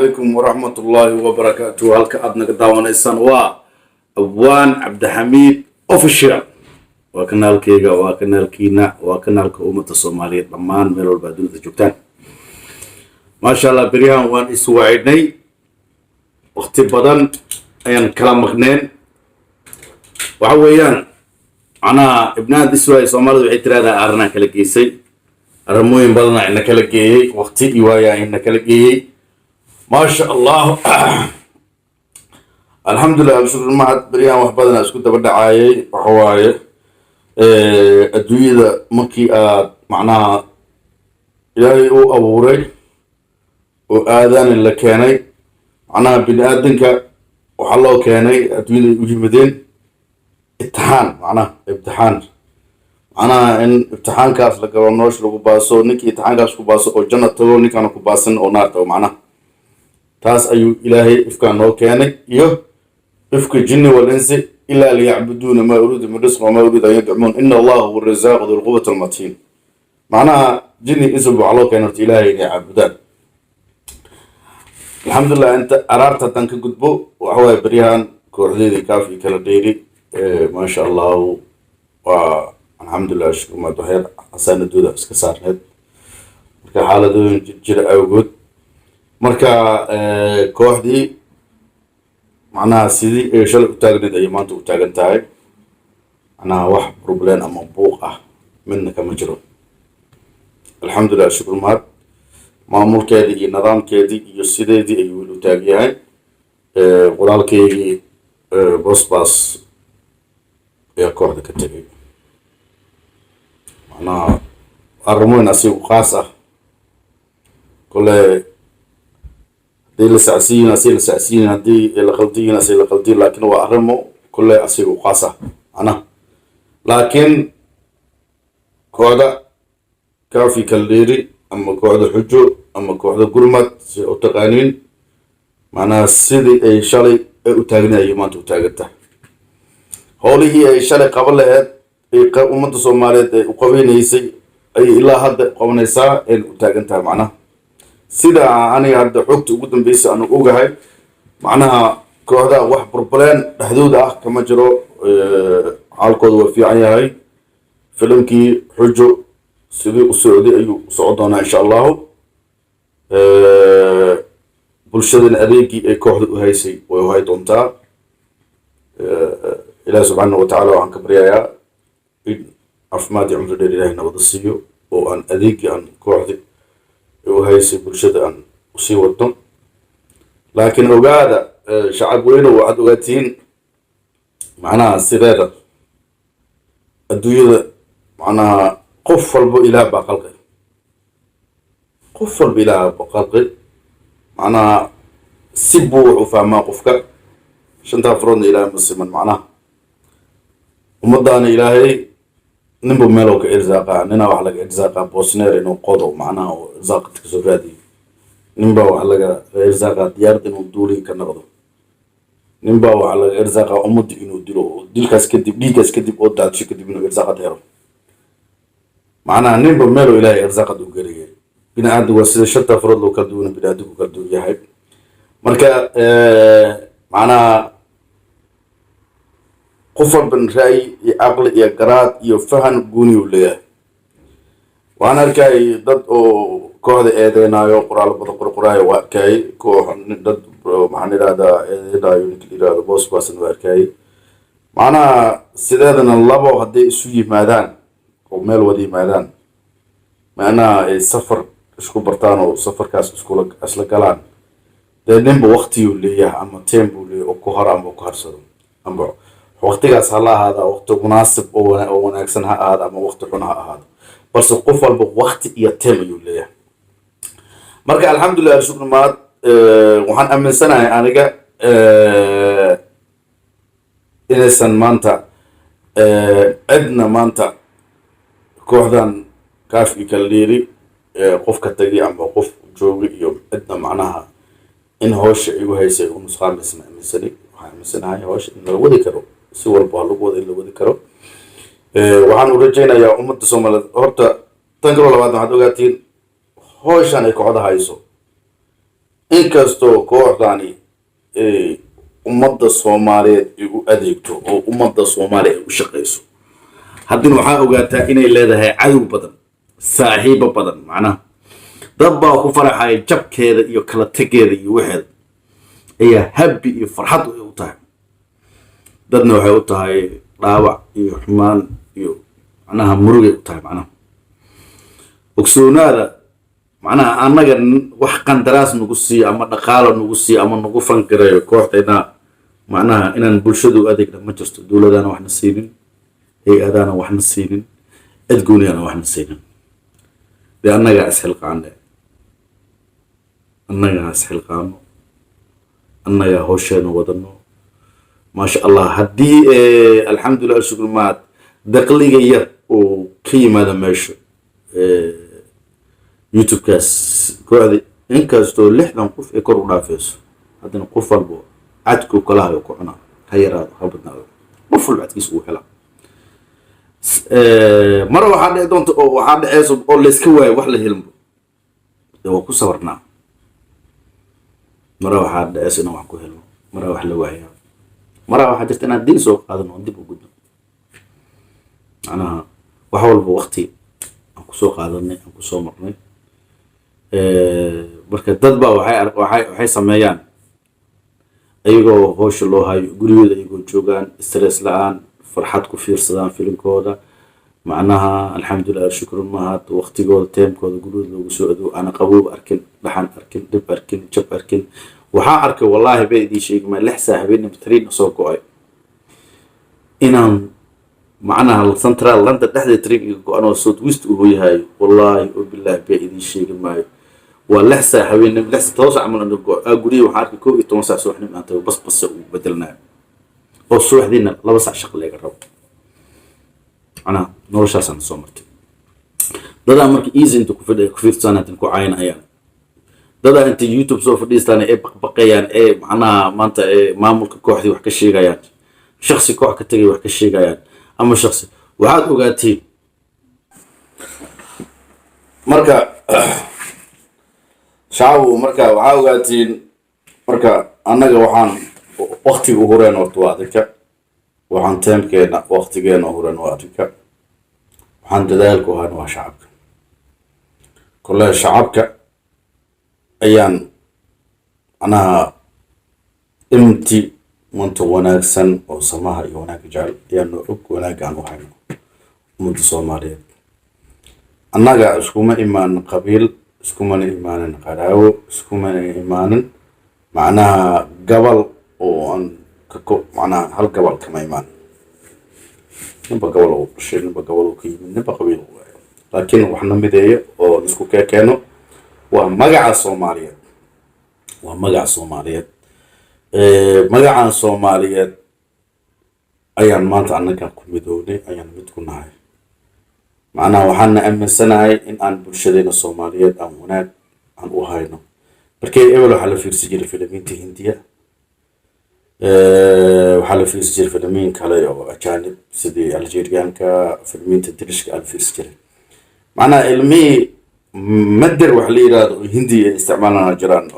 Calaykum waraxmatullaahi wabarakaatu. Halka aad naga daawanaysaan waa Abwaan Cabdixamiid Official. Waa kanaalkeyga, waa kanaalkiina, waa kanaalka ummadda Soomaaliyeed dhammaan meel walba adduunyada joogtaan. Maasha Allah, beryahan waan iswacidhnay, waqti badan ayaan kala maqneen. Waxa weeyaan, macnaha, ibnaad iswaay, Soomaalidu waxay tiraahdaa arrinaa kala geysay, arrimooyin badanaa ina kala geeyey, waqti iyo waayaa ina kala geeyey. Maasha Allah, alxamdulilah, alshukr mahad. Beryahan wax badanaa isku daba dhacaayay. Waxa waaye, adduunyada markii aad macnaha Ilaahay uu abuuray oo aadaani la keenay, macnaha bini aadanka waxaa loo keenay adduunyada ay u yimadeen imtixaan, macnaha imtixaan, macnaha in imtixaankaas la galo, nolosha lagu baaso. Ninkii imtixaankaas ku baaso oo janna tago, ninkaana ku baasan oo naar tago. Macnaha taas ayuu Ilaahay ifkaan noo keenay iyo ifka jinni wal insi ilaa liyacbuduuna, maa uriidu min risq wamaa uriidu an yudcimuun, ina Allaha huwa razaaqu du lquwati almatiin. Macnaha jinni insi waxaa loo keenay horta Ilaahay inay caabudaan. Alxamdulilah, inta araarta haddaan ka gudbo, waxa waaye, beryahan kooxdeedii Kaafi Kala Dheeri, maasha Allahu, waa alxamdulilah, shukrumaad. Waxyar xasaanadooda iska saarneed marka xaaladooyin jira awgood. Marka kooxdii macnaha sidii ay shalay u taagneed ayay maanta u taagan tahay. Macnaha wax problem ama buuq ah midna kama jiro. Alxamdulilah, shukrumaad. Maamulkeedii iyo nidaamkeedii iyo sideedii ayuu weli u taagan yahay. Walaalkeygii Bosbas ayaa kooxda ka tegay, macnaha arrimooyin asigu khaas ah. Kole haddii la sacsiyin, asiga la sacsiyin, haddii la qaldiyin, asiga la qaldiyin, laakiin waa arrimo kole asiga u khaas ah macnaha. Laakiin kooxda Kaafi Kaldheeri ama kooxda Xujo ama kooxda Gurmad, si u taqaaniin, macnaha sidii ay shalay ay u taagnayd ayay maanta u taagan tahay. Howlihii ay shalay qaban laheyd ay ummadda Soomaaliyeed ay u qabeynaysay ayay ilaa hadda qabanaysaa, ayna u taagan tahay. Macnaha sida aniga hadda xogta ugu dambeysay aanu ogahay, macnaha kooxda wax problem dhexdooda ah kama jiro. Xaalkooda waa fiican yahay. Filimkii Xujo sidii u socday ayuu u socon doonaa, insha Allahu. Bulshadana adeegii ay kooxda u haysay way u hay doontaa. Ilaah subxaana wa tacaala waxaan ka baryayaa in caafimaad iyo cumri dheer Ilahay nabada siiyo oo aan adeegii aan kooxda u haysay bulshada aan usii wadno. Laakiin ogaada, shacab weyno, waxaad ogaatiin, macnaha sideeda adduunyada, macnaha qof walbo Ilaah baa qalqay, qof walba Ilaah baa qalqay. Macnaha si buu wax u fahmaa qofka. Shantaa faroodna Ilaahay ma siman. Macnaha ummadaana Ilaahay ninba meelow ka irsaaqaa. Ninaa wax laga irsaaqaa boosneer inuu qodo, macnaha oo irsaaqad kasoo raadiyo. Ninbaa wax laga irsaaqaa diyaarad inuu duulin ka noqdo. Ninbaa waxaa laga irsaaqaa ummadda inuu dilo, oo dilkaas kadib, dhiiggaas kadib oo daadsho kadib, inuu irsaaqad helo. Macnaha ninba meeloo Ilaahay irsaaqad u geliyay. Bini aadam waa sida shanta farood loo kala duwana, bini aadamku kala duwan yahay. Marka macnaha qof walban ra'yi iyo caqli iyo garaad iyo fahan gooni uu leeyahay. Waan arkay dad oo kooxda eedeynaayo, qoraal badan qorqoraayo waa arkay. Koox dad, maxaan idhahdaa, eedeynaayo ninka la yidhahdo Bosbasna waa arkay. Macnaha sideedana labo hadday isu yimaadaan oo meel wada yimaadaan, macnaha ay safar isku bartaan oo safarkaas iskula isla galaan, dee ninba waqtiyuu leeyahay ama time buu leeyahay oo ku haro ama ku harsado. Amba waqtigaas ha la ahaada waqti munaasib oo wanaagsan ha ahaado ama waqti xun ha ahaado, balse qof walba waqti iyo time ayuu leeyahay. Marka alxamdulilah, alshukr maad. Waxaan aaminsanahay aniga inaysan maanta cidna maanta kooxdan Kaaf iyo Kaldheeri qof ka tagay ama qof joogay iyo cidna, macnaha in howsha igu haysay u nusqaamaysa ma aaminsani. Waxaan aaminsanahay howsha in laga wadi karo, si walba ha lagu wada, in la wadi karo. Waxaan u rajaynayaa ummadda Soomaaliyeed horta. Tan kaloo labaad, waxaad ogaatiin howshan ay kooxda hayso. Inkastoo kooxdani ummadda Soomaaliyeed ay u adeegto oo ummadda Soomaaliya ay u shaqayso, haddana waxaa ogaataa inay leedahay cadow badan, saaxiibo badan. Macnaha, dad baa ku faraxaya jabkeeda iyo kala tegeeda iyo waxeeda ayaa happy iyo farxad ay u tahay. Dadna waxay u tahay dhaawac iyo xumaan iyo macnaha murugay u tahay. Macnaha, ogsoonaada, macnaha annaga wax qandaraas nagu siiyo ama dhaqaalo nagu siiyo ama nagu fangareeyo kooxdayna, macnaha inaan bulshadu u adeegna, ma jirto. Dowladana waxna siinin, hay-adana waxna siinin, cid gooniyana waxna siinin. Dee annagaa isxilqaane, annagaa isxilqaano, annagaa howsheena wadano. Maasha Allah, haddii alxamdulilah, shukr mahad, daqliga yar uu ka yimaado meesha YouTube-kaas kooxda, inkastoo 60 qof ay kor u dhaafeyso, haddana qof walbo cadku kala hayo ku cunaa, ha yaraado ha badnaado, qof walba cadkiisa uu helaa. Mar waxaa dhici doonta oo waxaa dhaceyso oo layska waayo, wax la helinbo, dee waa ku sabarnaa. Mara waxaa dhaceyso inaan wax ku helno, maraa wax la waayaa, maraa waxaa jirta inaan diin soo qaadano oon dib u gudno. Macnaha, wax walba waqti aan kusoo qaadanay, aan kusoo marnay. Marka dad baa waxay sameeyaan ayagoo howsha loo hayo, guryahooda ayagoo joogaan, stress la-aan, farxad ku fiirsadaan filinkooda. Macnaha, alxamdulilah, shukru mahad, waqtigooda, time-kooda guryahooda loogu soo adow, ana qaboob arkin, dhaxan arkin, dhib arkin, jab arkin. Waxaa arkay, wallaahi bay idiin sheegi maa, 6 saac habeenimo train soo go-ay inaan macnaha Central London dhexdeed train iga go-an oo South West uu hoyahayo. Wallaahi oo bilaahi bay idiin sheegi maayo, waa 6 saac habeenimo, 6, 7 saac camal aan go guryihi. Waxaan arkay 11 saac subaxnimo aan tago, bas base uu bedelnayo oo subaxdiina 2 saac shaqo laga rabo. Macnaha, noloshaasaan soo martay. Dadaa marka easy inta ku fadhi ku fiirsadaan, inta ku caynayaan. Dadaa inta YouTube soo fadhiistaan ee baqbaqayaan ee macnaha maanta ee maamulka kooxdii wax ka sheegayaan, shaksi koox ka tegay wax ka sheegayaan ama shaksi. Waxaad ogaatiin marka, shacabku, marka waxaa ogaatiin, marka annaga waxaan waktiga u hureen horta waa adinka. Waxaan time-keena, waktigeena hureen waa adinka. Waxaan dadaalku hayna waa shacabka. Kole shacabka ayaan macnaha inti manta wanaagsan oo samaha iyo wanaagga jecel ayaanu og wanaagga aan u hayno ummadda Soomaaliyeed. Annaga iskuma imaanin qabiil, iskumana imaanin qaraawo, iskumana imaanin macnaha gobol oo aan ka macnaha hal gobol kama imaanin. Ninba gobol uu dhashay, ninba gobol uu ka yimid, ninba qabiil uu waayo, laakiin waxna mideeyo oo isku keeno waa magaca Soomaaliyeed, waa magaca Soomaaliyeed. Magacan Soomaaliyeed ayaan maanta annaga ku midownay, ayaan mid ku nahay. Macnaha, waxaana aaminsanahay in aan bulshadeena Soomaaliyeed aan wanaag aan u hayno. Markii ebel waxaa la fiirsi jiray filimiinta Hindiya, waxaa la fiirsi jiray filimiin kale oo ajaanib, sidii Algerianka, filimiinta Dirishka aa la fiirsi jiray. Macnaha, ilmihii mader wax la yiraahdo oo Hindi ay isticmaalana jiraan.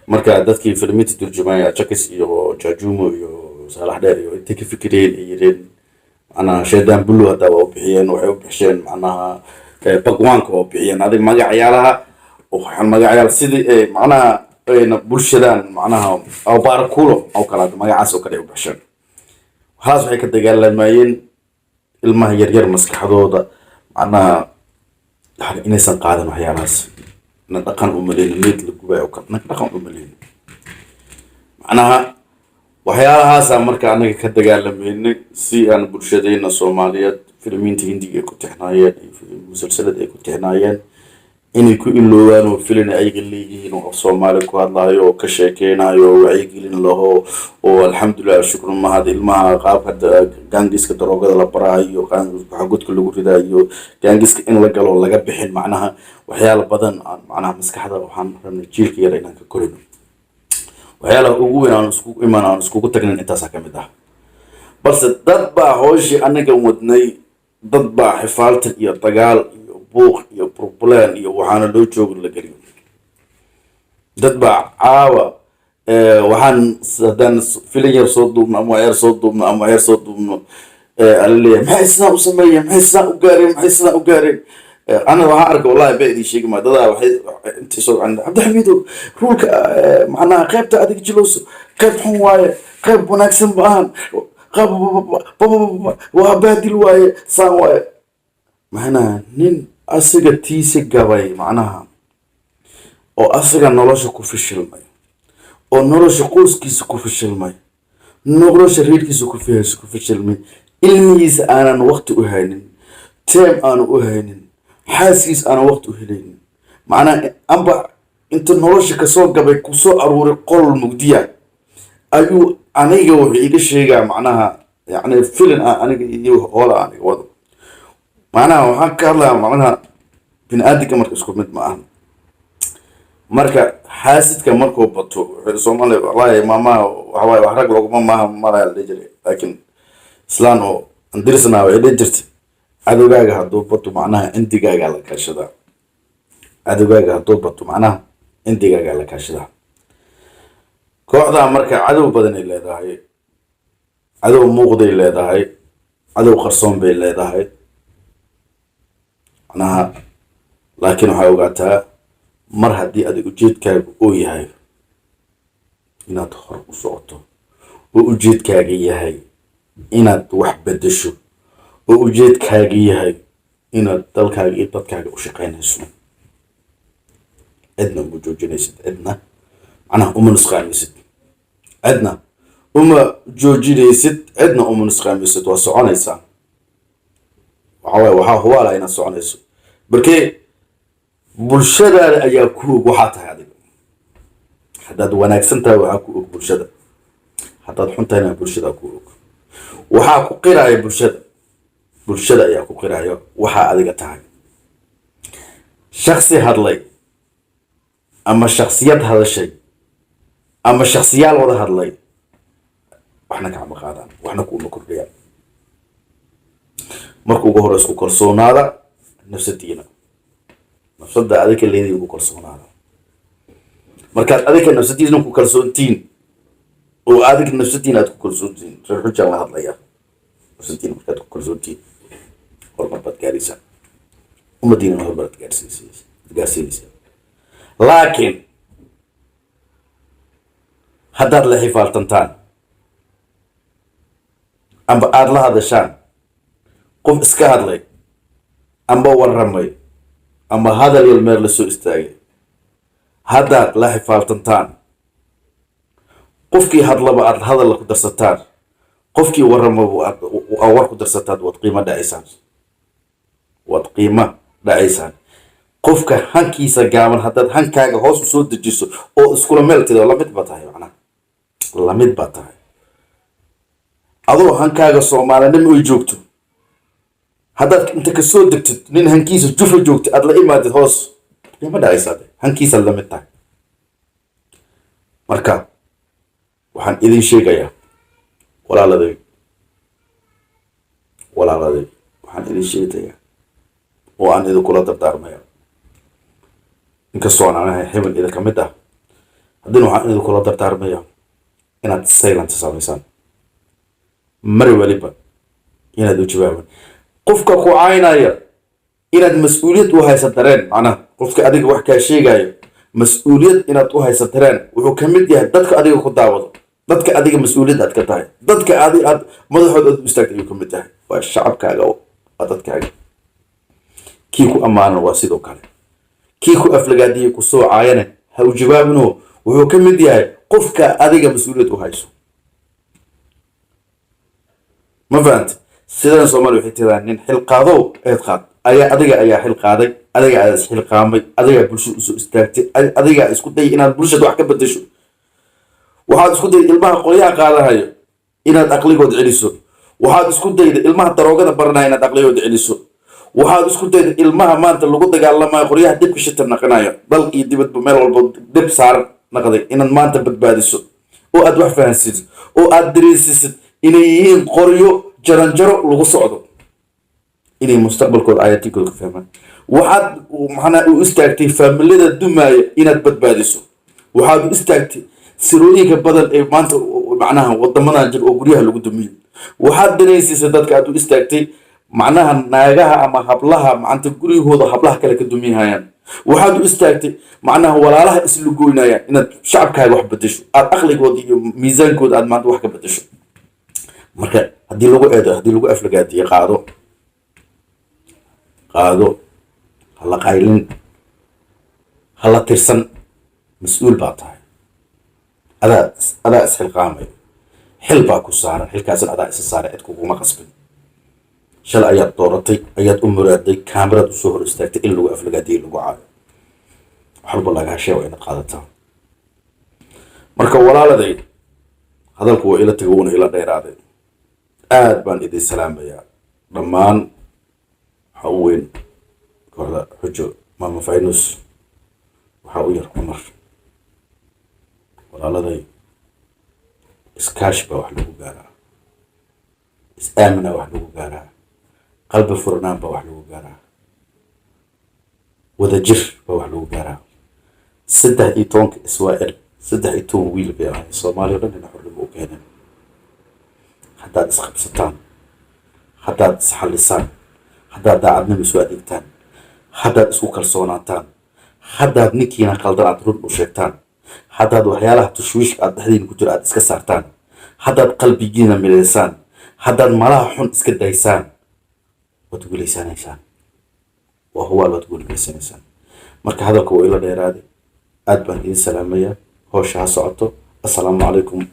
Marka dadkii filimiinta turjumaya, Jakis iyo Jajumo iyo Saalax Dheer iyo intay ka fikireen ay yireen macnaha Shaydaan Bulu hadda waa u bixiyeen, waxay u bixisheen macnaha Bagwaanka waa u bixiyeen. Adig magacyaalaha, waxaan magacyaal sidii macnaha ayna bulshadan macnaha baarakulo oo kale hadda magacaas oo kale ay u bixisheen. Waxaas waxay ka dagaalamayeen ilmaha yaryar maskaxdooda, macnaha yani inaysan qaadan waxyaalahaas na dhaqan u maleynin, meyd la gubayo oo kale na dhaqan u maleynin. Macnaha, waxyaalahaasa marka anaga ka dagaalameynay si aan bulshadeena Soomaaliyeed filimiinta Hindiga ay ku tixnaayeen iyo musalsalada ay ku tixnaayeen inay ku iloobaan oo filin ayaga leeyihiin oo af Soomaali ku hadlaayo oo ka sheekeynayo oo wacyigelin laho oo alxamdulilah, shukru mahad, ilmaha qaabka gangs-ka daroogada la baraayo, waxa godka lagu ridaayo, gangs-ka in la galo laga bixin. Macnaha, waxyaala badan aan macnaha maskaxda waxaan rabnay jiilka yar inaan ka korino. Waxyaalaha ugu weyn aan iskugu imaan, aan iskugu tagnin, intaasaa ka mid ah. Balse dad baa hooshii anaga wadnay, dad baa xifaaltan iyo dagaal iyo buuq iyo problem iyo waxaana loo joogo la geliyo. Dad baa caawa waxaan haddaan filin yar soo duubno ama yar soo duubno ama yar soo duubno, ala leeyahay, "Maxay sidaan u sameeyeen? Maxay sidaan u gaareen? Maxay sidaan u gaareen?" Ana waxaan arkay, wallahi ba idin sheegi maa, dadaa waxay intay soo gacan, "Cabdixamiidow, role-ka macnaha qaybta adig jilowso qayb xun waaye, qayb wanaagsan ma ahan, qayb waa baadil waaye, saan waaye." Macnaha nin asiga tiisa gabay, macnaha oo asaga nolosha ku fishilmay, oo nolosha qoyskiisa ku fishilmay, nolosha reerkiisa ku fishilmay, ilmihiisa aanan waqti u haynin, time aanu u haynin, xaaskiisa aanan waqti u helaynin, macnaha amba inta nolosha kasoo gabay, kusoo aruuray qol mugdiya, ayuu aniga wuxuu iga sheegaa macnaha yacni filin ah aniga iyo hoola aniga wado. Macnaha waxaan ka hadlayaa, macnaha bini aadamka marka isku mid ma aha. Marka xaasidka markuu bato, Soomaaliya wallahi maamaha waxa waaye, wax rag looguma maaha malaya la dhihi jiray, laakiin islaan oo andirisna waxay dhihi jirtay, "Cadowgaaga hadduu bato, macnaha cindigaagaa la kaashadaa. Cadowgaaga hadduu bato, macnaha cindigaagaa la kaashadaa." Kooxdaa marka cadow badanay leedahay, cadow muuqday leedahay, cadow qarsoon bay leedahay macnaha. Laakiin waxaa ogaataa, mar haddii adig ujeedkaaga uu yahay inaad hor u socoto, oo ujeedkaaga yahay inaad wax beddesho, oo ujeedkaaga yahay inaad dalkaaga iyo dadkaaga u shaqaynayso, cidna uma joojinaysid, cidna macnaha uma nusqaamaysid, cidna uma joojinaysid, cidna uma nusqaamaysid. Waa soconaysaa. Waxa waaye, waxaa hubaala inaad soconayso, markee bulshadaada ayaa ku og waxaa tahay adiga. Haddaad wanaagsan tahay, waxaa ku og bulshada. Haddaad xun tahayna, bulshada ku og. Waxaa ku qiraaya bulshada, bulshada ayaa ku qiraya waxaa adiga tahay. Shaksi hadlay ama shaksiyad hadashay ama shaksiyaal wada hadlay waxna kacma qaadaan, waxna kuuma kordhiyaan. Marka ugu hore, isku kalsoonaada nafsadiina, nafsada adika leedii ugu kalsoonaada. Markaad adika nafsadiina ku kalsoontiin oo adiga nafsadiina aad ku kalsoontiin, reer xujaan la hadlaya, nafsadiina markaad ku kalsoontiin, horumar baad gaaraysaa, ummadiinana horumar aad gaarsiinaysaa. Laakiin haddaad la xifaaltantaan amba aada la hadashaan qof iska hadlay amba warramay ama hadal yal meel la soo istaagay, haddaad la xifaaltantaan, qofkii hadlaba aad hadal ku darsataan, qofkii warramaba aad war ku darsataan, waad qiimo dhacaysaan, waad qiimo dhacaysaan. Qofka hankiisa gaaban haddaad hankaaga hoos u soo dejiso oo iskula meel tido, lamid baa tahay, macnaha lamid baa tahay. Adoo hankaaga Soomaalinimo ay joogto, haddaad inta kasoo degtid nin hankiisa jufa joogto aad la imaadid hoos, qiimo dhacaysaa, hankiisaad lamid tahay. Marka waxaan idin sheegayaa, walaaladay, walaaladay, waxaan idin sheegayaa oo aan idinkula dardaarmaya, inkastoo aan anahay xibin idinka mid ah, haddana waxaan idinkula dardaarmaya inaad silent samaysaan mar waliba, inaad u jawaaban qofka ku caynaya, inaad mas-uuliyad u haysa dareen. Macnaha qofka adiga wax kaa sheegayo, mas-uuliyad inaad u haysa dareen. Wuxuu ka mid yahay dadka adiga ku daawado, dadka adiga mas-uuliyad aad ka tahay, dadka adi aad madaxooda aad u istaagtay ayuu ka mid yahay. Waa shacabkaaga, waa dadkaaga. Kii ku ammaanan waa sidoo kale, kii ku aflagaadiyey, ku soo caayana, ha u jawaabino. Wuxuu ka mid yahay qofka adiga mas-uuliyad u hayso. Ma fahanta? Sidan Soomaaliya waxay tiraa, "Nin xil qaadow eed qaad." Ayaa adiga ayaa xil qaaday, adiga ayaa isxilqaamay, adigaa bulshada usoo istaagtay, adigaa isku dayay inaad bulshada wax ka bedesho. Waxaad isku dayday ilmaha qoryaha qaadahayo inaad aqligood celiso. Waxaad isku dayday ilmaha daroogada baranaya inaad aqligood celiso. Waxaad isku dayday ilmaha maanta lagu dagaalamayo, qoryaha dibka shita naqanayo, dal iyo dibadba meel walba dib saaran naqday, inaad maanta badbaadiso oo aad wax fahansiiso oo aad dareensiisid inay yihiin qoryo jaranjaro lagu socdo, inay mustaqbalkooda, aayatiinkooda ka fahmaan. Waxaad maxanaa u istaagtay faamilada dumaaya inaad badbaadiso. Waxaad u istaagtay sirooyinka badan ee maanta macnaha wadamadan jir oo guryaha lagu dumiyo. Waxaad dareensiisay dadka, aad u istaagtay macnaha naagaha ama hablaha maanta guryahooda hablaha kale ka dumiyahayaan. Waxaad u istaagtay macnaha walaalaha isla goynayaan, inaad shacabkaaga wax bedesho, aad aqligooda iyo miisaankooda aad maanta wax ka bedesho. Marka haddii lagu eedo, haddii lagu aflagaadiyo, qaado, qaado, hala qaylin, hala tirsan. Mas-uul baa tahay, adaa isxilqaamay, xil baa ku saaran, xilkaasna adaa isa saaray, cid kuguma qasbin. Shalay ayaad dooratay, ayaad u muraaday, kaamiraad usoo hor istaagtay in lagu aflagaadiyo, lagu caayo, wax walba lagaa sheego inaad qaadataa. Marka walaaladay, hadalku waa ila taga, wuuna ila dheeraaday. Aad baan idin salaamayaa dhammaan. Waxaa u weyn kooxda Xujo, Maama Faynus, waxaa u yar Cumar. Walaaladay, iskaashi baa wax lagu gaaraa, is-aamina wax lagu gaaraa, qalbi furnaan baa wax lagu gaaraa, wadajir baa wax lagu gaaraa. 13-ka Israel, 13 wiil bay ahay Soomaaliya o dhan ina xornimo u keeneen. Haddaad isqabsataan, haddaad isxallisaan, haddaad daacadnimo isu adeegtaan, haddaad isku kalsoonaataan, haddaad ninkiina qaldan aad run u sheegtaan, haddaad waxyaalaha tushwiishka aad dhexdiina ku jira aad iska saartaan, haddaad qalbigiina midaysaan, haddaad malaha xun iska daysaan, waad guulaysanaysaan. Waa huwaal, waad guulaysanaysaan. Marka hadalka waa ila dheeraaday. Aad baan idiin salaamayaa. Howsha ha socoto. Assalaamu calaykum.